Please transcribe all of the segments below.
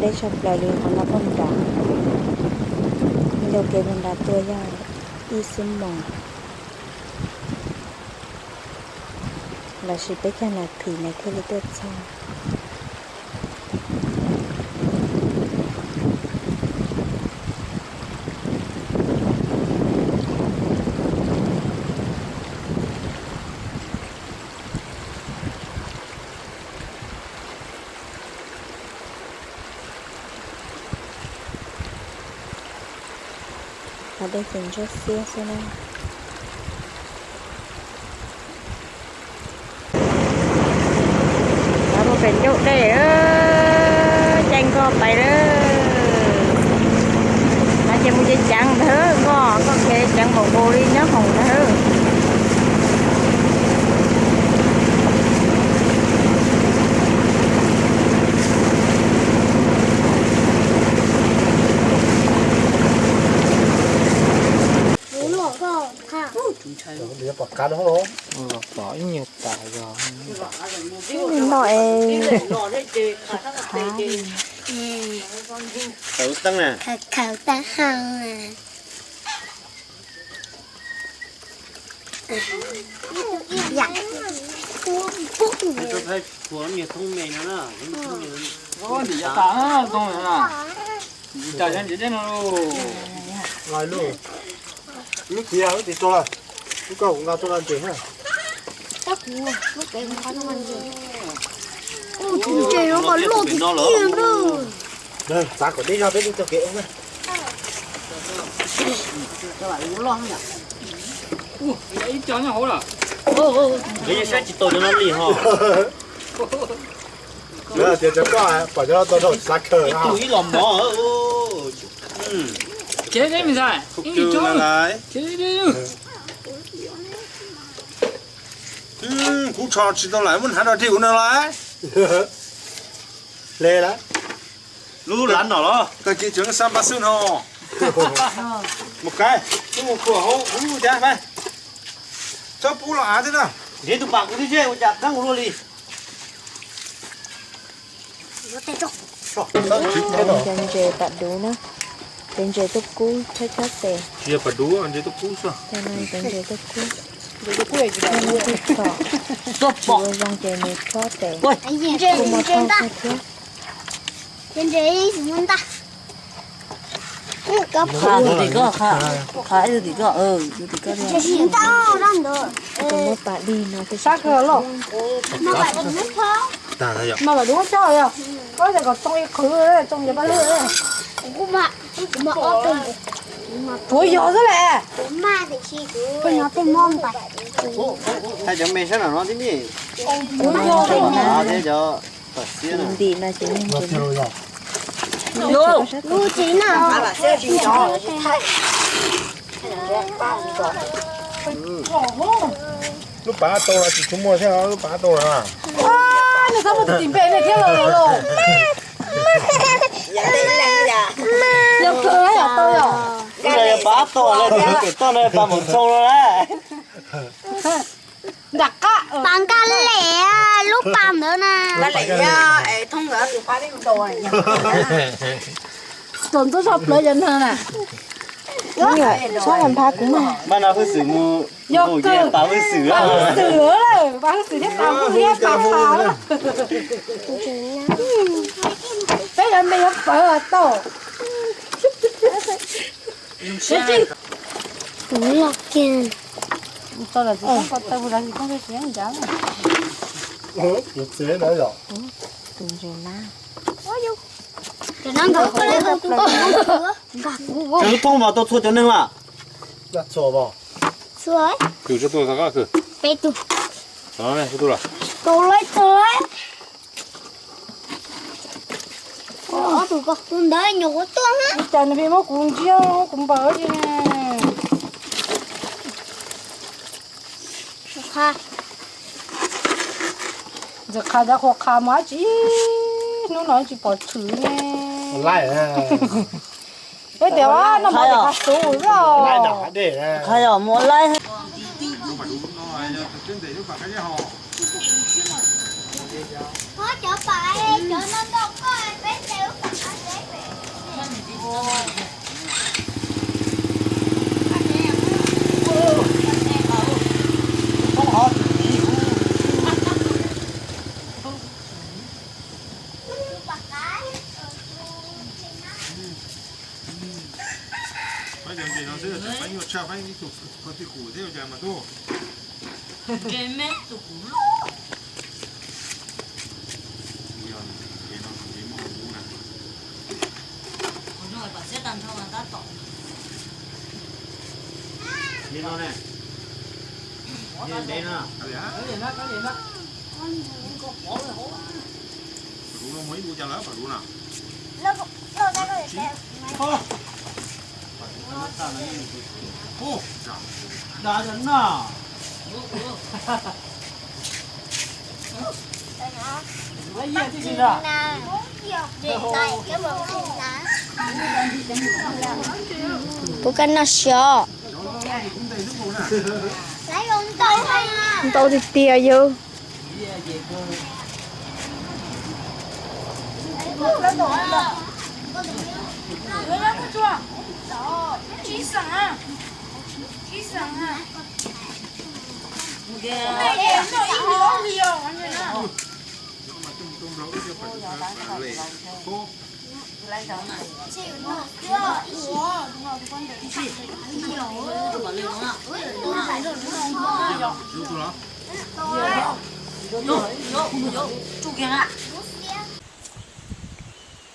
Deb tshaj plaws li qhov no poj nrad. Ntug kev mus nrad tuaj yog ib xuab moos, lossis peb caug nas this na thiaj li tuaj txog. Qhov dej ces ntsuab xiab xwb na. Rov mus pem ncauj dej, caij nkoj pais lawm. No ces mus ceev ceev ntag, nkoj nkoj khev ceev npaum nkaus li nyob hoom ntag. Pom qab los pom ib nyuag tas zog no es. Khaws teeb na. Khaws teeb hau. Ntawm yav tas no, ntawm yav tas no. Lub txiv, lub txiv tso lawm. Lub koj kuv nqa tuaj nqa ntses na. Ntses no mas loj tiag tiag na. Txav kom deb zog peb thiaj txog kev ua na. Ib co nyob hauv lawm. Nws yeej saib tsis tau cov no li ho. Tias cov koj pom cov no tau rau xav khaws. Ib tug ib los mov. Kev deb me ntxhais, ib co. Kuv tso tsis tau lawm, muab hnav rau dej kuv no lawm. Hle lawm. Lub lav no los tag kis tseem xav npaj xwb no. Mus kais, wb mus khuam hauv ub cas pais. Txhob pub los av thiab na. Nrhiav tus pam kuv thiab seb ua cas qeeb ua luaj li. Cov ntses pam duv na, cov ntses tuaj kub chob chob tes. Tsis yog pam duv, ntses tuaj kub xwb. Cov ntses tuaj kub. Ntses tuaj kub, ntses tuaj kub. Tsis ua zoo ces nws chob tes. Kuj muaj thauj thiab. Ntses ntag. Qha tus tim koj, qha ib tus tim koj, tus tim koj. Tus muab pam dig no. Sab kawg los. Mas pam duv chob yog, koj tias kom tsoo ib qhwv, tsoo cov paj lwg. Kuv yog xwb las. Koj nyob peb mob ntais. Thaij cov me sab nram no tib mi. Kuv yog xwb. Ntim no ces lub tsev na. Lub pav tau los tsis tshua muaj thiab, lub pav tau los. Nws txhob mus tim npe nej thiab los los. Yog kawg yog tau yog. Pav tau los tus pem toj no pav mus txog lawm. Nram qab. Pav nqa lem lub pas ntawd na. Nqa lem es thoob ntawd tus qab peb mus tau. Tus ntxub zog plawv cov neeg na. Txhob nqa nphav kuv mas. Npaj no hwj xwm mus. Yog kawg, pas hwj xwm, pas hwj xwm thiab pas hwj thiab pas qha. Peb cov npe yuav pawv tau. Kuv los kiag. Tau lawm tsis tau ko taw mus lawv tsis tau ncav. Tus ntses na. Cov lub thoob mas tau txhua cov neeg lawm. Txhua. Peb tug. Tau lawm, tau lawm. Ob tug ko, tus ntawd nyuam qhuav tuaj. Ua cas nws pheej muab kuv ntsiab, muab kuv npaws li ne. Ntxawm qha cov qhuav qha mus dab tsi, hnub no tsis pom tshwm ne. Peb tias no pom qha xub xwb. Qha yog mus laib. Cov pais, cov no nrog koj peb tes ub pais qhov tsev pem. Pab cov ntses no xwb, pab nyuaj tshaj, pab ib tug ko tij kum thiab cas mas tuaj. Ntses me tus kuv loj. Kuv yog ntses no, ntses muaj hauv kub na. Kuv nug tom siab tag nrho mas tab tom. Ntses no ne. Ntses no. Pam luv no muaj ib lub cas lawm pam luv no. Puas koj noj siab? Ntau tiag tiag yog.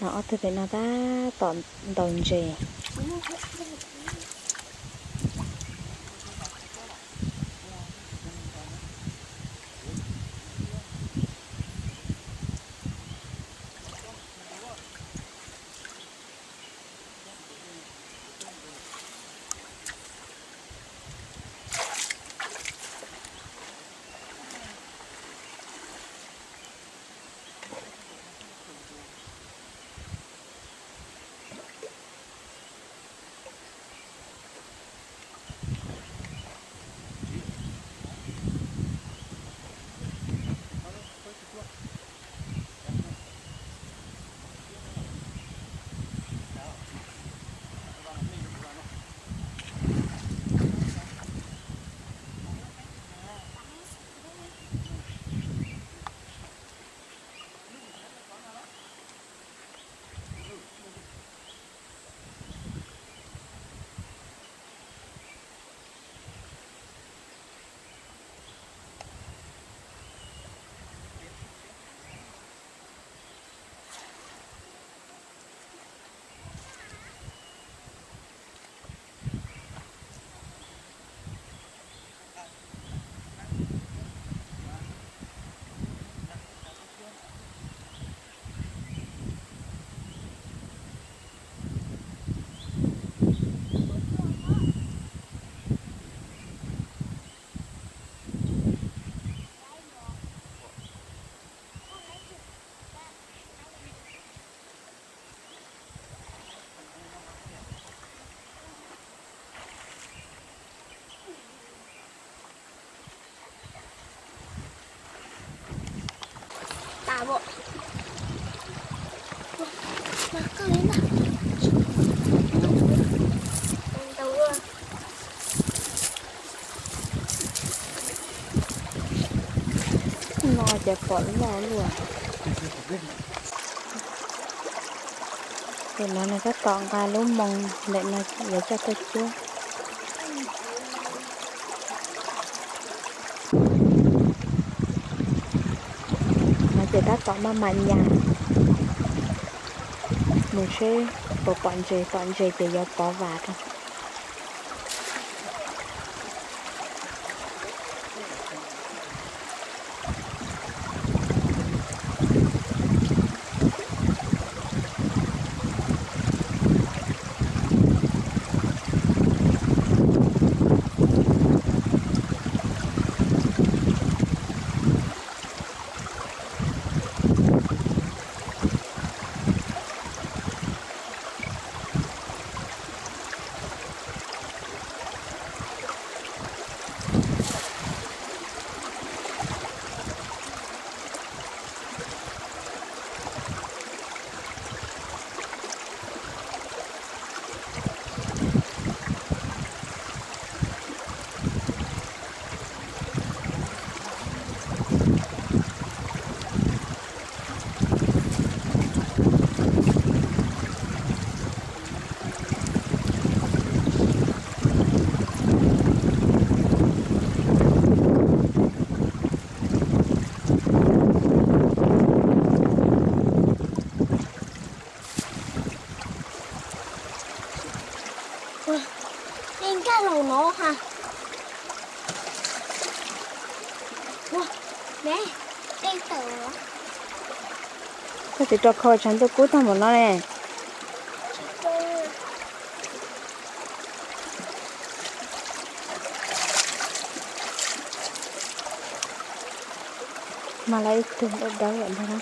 No ob tug pem no tab tom ntaus ntses. No ces pom loj luaj. Tus no nws tab tom nqa lub moo ntawm no yuav coj tuaj cuab. No ces tab tom maj mam nyas mus seb puas pom ntses, pom ntses ces yuav pov vas rau. Koj tsis rau khau tshav ntuj kub tag npaum no ne. Mas lawv ib tug dawb dawb ntag na.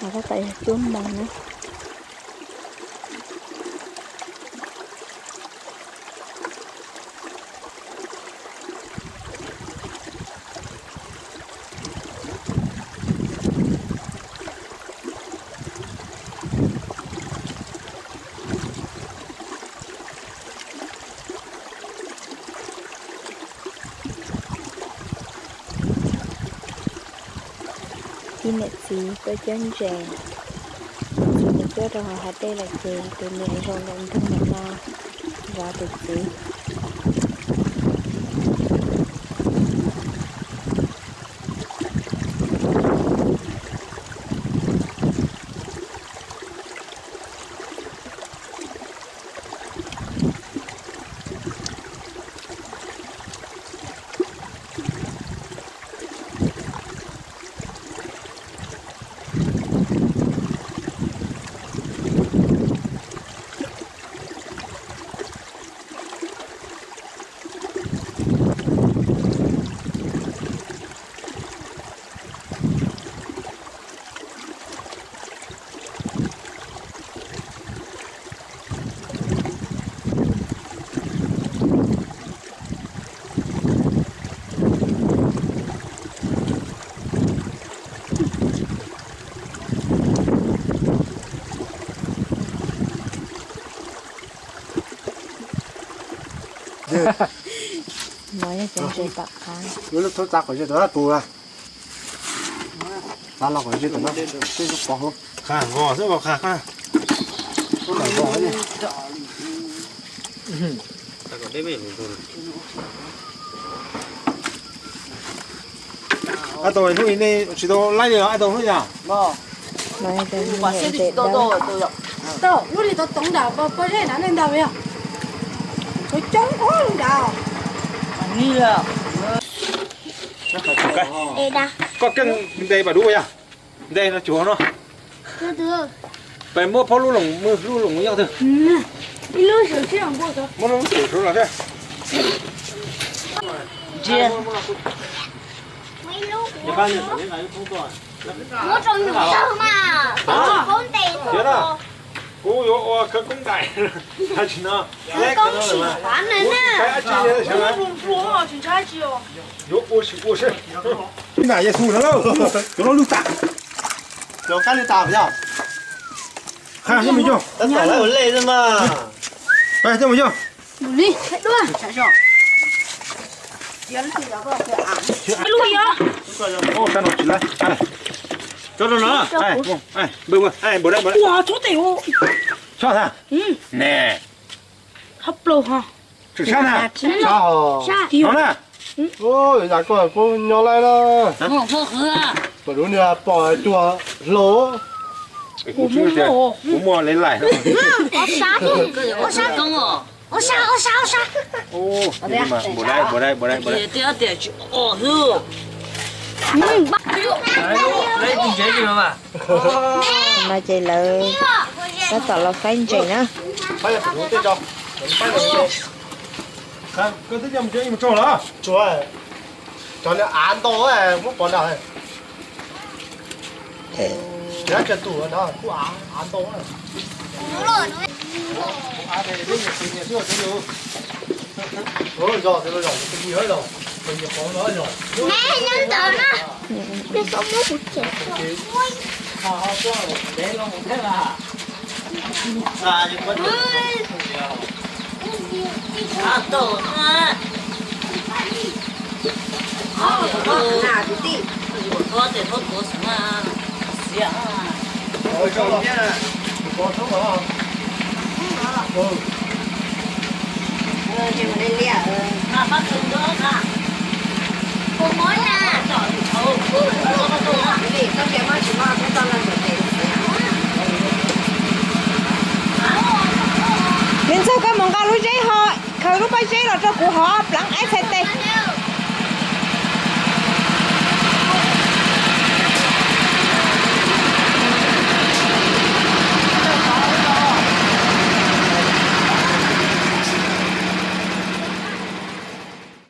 Tab tom yog cuab moos na. Ib niam txiv tuaj cuab ntses, txiv nws cuab rau hauv hav dej lawm ces tus niam zoo nraim nroog ntawm no zov tus txiv. No yog cov ntses tom qab. Lub thoob txav qhov ze rau pus a. Txav los qhov ze rau no, tej lub pov hauv. Qha nqos xwb, qha qha. Ai tau hnub nej tsis tau laij li los ai tau hnub yog? Lub li tau toov nram pob zeb na nej ntag yog? Coob coob lub nrad. Koj keej ntes pam dub yog? Ntes no cuag no. Pes muab phob lub loos, lub loos yog twg? Muab lub xwm sub los thiab. Muab rau nws mas, paub ntes. Kuv yuav ua khawv koob ntais, tsis no. Khawv koob sim pav na. Yuav ua sim ua seb. Ib nta Yexus no lauj, cov no lwj tas. Cov kab lwj tas yog. Qha coj mus coj. Tab tom lawv ua lej xwb mas. Qha coj mus coj. Ua tso no. Tso tha. Ne. Hab plaug ho. Tsis sab na. Sab ho. No na. Yam koj kuj nyob laij na. Pom dub niag pom cuag hlau. Kuv muaj li laim. Ua sab, ua sab, ua sab, ua sab. Npau dai, npau dai, npau dai, npau dai. No ces lawv Tab tom los faib ntses na. Cov av ntau muab pov nram. Kuv av tus no kuj av ntau. Me ntxawg, koj mus nqa lub zeb ho, khaws lub pob zeb los rau kuv hov, pleev aib